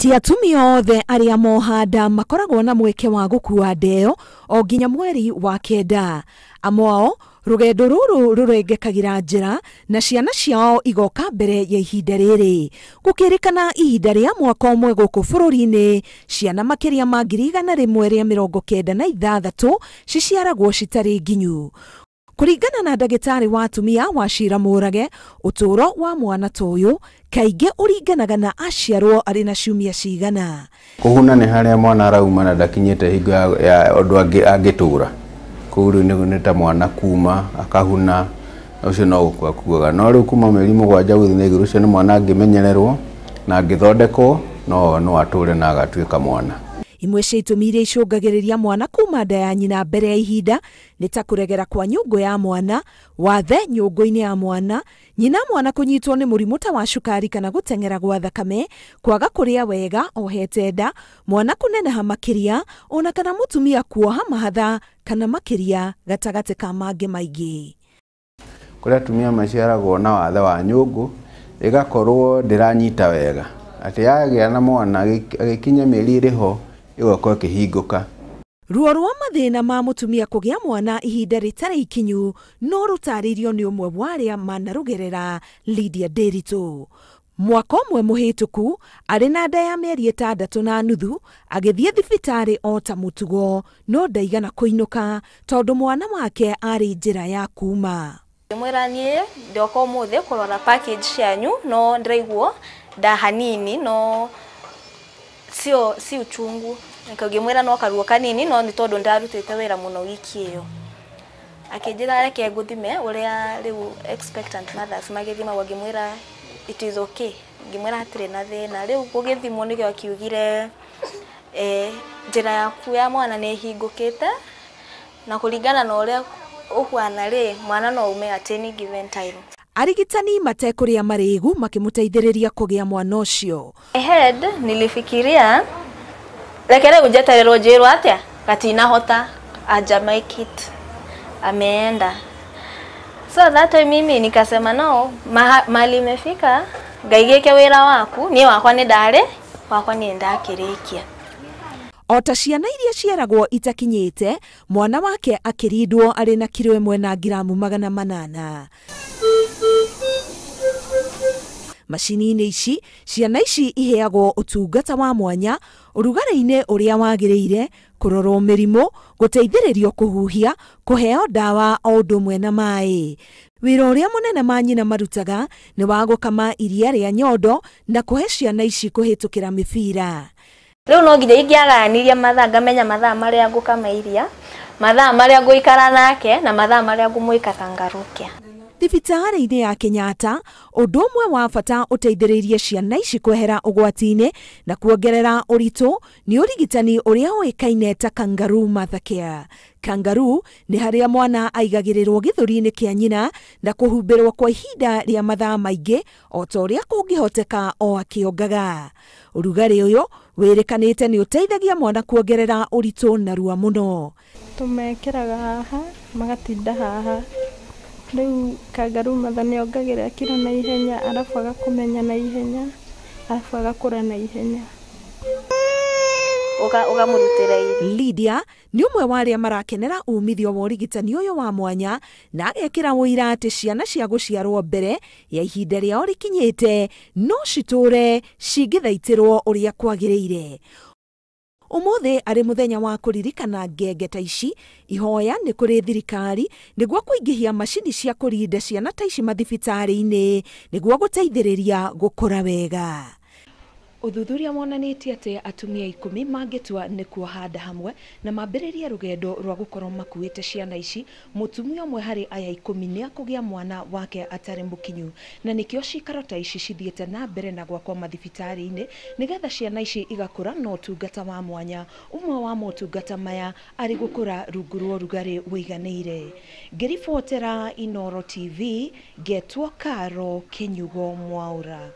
Ti atumia othe arĩa moha nda makoragwo na mweke wa gũkua ndeo o nginya mweri wa 9. Amwe ao rũgendo rũrũ rũrengekagĩra njĩra na ciana ciao igoka mbere ya ihinda rĩrĩ. Gũkĩrĩkana ihinda rĩa mwaka ũmwe gũkũ bũrũri-inĩ, ciana makĩria ma 196,000 ciciaragwo citarĩ nginyu. Kũringana na ndagĩtarĩ wa atumia wa Cira Mũrage, ũtũũro wa mwana ta ũyũ kaingĩ ũringanaga na aciarwo arĩ na ciumia cigana. Kũhuna nĩ harĩa mwana arauma na ndakinyĩte hingo ya ũndũ angĩtũra. Kũu rĩu nĩ ta mwana kuma akahuna, ũcio no gũkua akuaga. No rĩu kuma mĩeri 7 gũthiĩ na igũrũ, ũcio nĩ mwana angĩmenyererwo na angĩthondekwo, no atũre na agatuĩka mwana. Imwe cia itũmi iria icũngagĩrĩria mwana kuma nda ya nyina mbere ya ihinda nĩ ta kũregera kwa nyũngũ ya mwana, wathe nyũngũ-inĩ ya mwana, nyina mwana kũnyitwo nĩ mũrimũ ta wa cukari kana gũteng'era gwa thakame, kwaga kũrĩa wega ohete nda, mwana kũneneha makĩria, ona kana mũtumia kuoha mahatha kana makĩria gatagatĩ ka mangĩ maingĩ. Kũrĩ atumia maciaragwo na wathe wa nyũngũ ĩgakorwo ndĩranyita wega, atĩ yagĩa na mwana agĩkinya mĩeri ĩrĩho ĩgokorwo ĩkĩhingũka. Ruo rwa mathĩna ma mũtumia kũgĩa mwana ihinda rĩtarĩ ikinyu no rũtarĩirio nĩ ũmwe wa arĩa manarũgerera, Lydia Nderitu. Mwaka ũmwe mũhĩtũku arĩ na nda ya mĩeri 6.5 agĩthiĩ thibitarĩ o ta mũtugo, no ndaigana kũinũka tondũ mwana wake arĩ njĩra ya kuma. Mwĩra niĩ ndoka ũmũthĩ kũrora package cianyu, no ndĩraiguo nda hanini, no sio si uchungu. Nikagimwira no karuo kanini, no ni tondu ndarutite wira muno wiki iyo. Akinjira reke nguthime uria riu expectant mothers magithima, ngimwira it is okay, ngimwira hatire na thina. Riu gugithimwo nigio akiugire njira yaku ya mwana ni hingukite na kuringana na uria uhuana ri mwana no ume at any given time. Arigitani matekũrĩa marĩgu makĩmũteithĩrĩria kũgĩa mwana ũcio. Head nilifikiria reke rĩu njetererwo njĩrwo atĩa gatinahota aja make it ameenda. So that time mimi nikasema no, mali imefika, Ngai gĩke wĩra waku, niĩ wakwa nĩ ndarĩ wakwa nĩ ndakĩrĩkia. O ta ciana iria ciaragwo itakinyĩte, mwana wake akĩrindwo arĩ na kiro 1 na ngiramu 800. Macini-inĩ ici, ciana ici iheagwo ũtungata wa mwanya, ũrugarĩ-inĩ ũrĩa wagĩrĩire, kũrorwo mĩrimũ, gũteithĩrĩrio kũhuhia, kũheo ndawa o ũndũ ũmwe na maĩ. Wĩra ũrĩa mũnene manyina marutaga nĩ wa gũkama iria rĩa nyondo na kũhe ciana ici kũhĩtũkĩra mĩbira. Rĩu no nginya ingĩagayanirie mathaa, ngamenya mathaa marĩa ngũkama iria, mathaa marĩa ngũikara nake na mathaa marĩa ngũmwĩka kangarũkia. Thibitarĩ-inĩ ya Kenyatta, ũndũ ũmwe wa bata ũteithĩrĩirie ciana ici kwehera ũgwati-inĩ na kuongerera ũritũ nĩ ũrigitani ũrĩa ũĩkaine ta kangaroo mother care. Kangaroo nĩ harĩa mwana aigagĩrĩrwo gĩthũri-inĩ kĩa nyina na kũhumbĩrwo kwa ihinda rĩa mathaa maingĩ o ta ũrĩa kũngĩhoteka o akĩongaga. Ũrugarĩ ũyũ wĩrĩkanĩte nĩ ũteithagia mwana kuongerera ũritũ narua mũno. Tũmekĩraga haha magatinda haha. Rĩu kangaroo mother nĩ ongagĩrĩra kiro na ihenya, arabu agakũmenya na ihenya, arabu agakũra na ihenya. Ũkamũrutĩra irio. Lydia nĩ ũmwe wa arĩa marakenera umithio wa ũrigitani ũyũ wa mwanya na agekĩra ũira atĩ ciana cia gũciarwo mbere ya ihinda rĩao rĩkinyĩte no citũre cingĩthaitĩrwo ũrĩa kwagĩrĩire. Ũmũthĩ arĩ mũthenya wa kũririkana ngenge ta ici, ihoya nĩ kũrĩ thirikari nĩguo kũingĩhia macini cia kũrinda ciana ta ici mathibitarĩ-inĩ nĩguo gũteithĩrĩria gũkũra wega. Ũthuthuria wonanĩtie atĩ atumia 10 mangĩtua nĩ kuoha nda hamwe na mambĩrĩrie rũgendo rwa gũkorwo makuĩte ciana ici, mũtumia ũmwe harĩ aya 10 nĩ akũgĩa mwana wake atarĩ mũkinyu, na nĩkĩo cikaro ta ici cithiĩte na mbere na gwakwo mathibitarĩ-inĩ nĩgetha ciana ici igakũra na ũtungata wa mwanya. Ũmwe wa motungata maya arĩ gũkũra rungu rwa ũrugarĩ ũiganĩire. Ngĩribotera Inooro TV, ngetwo Karo Kinyugo Mwaura.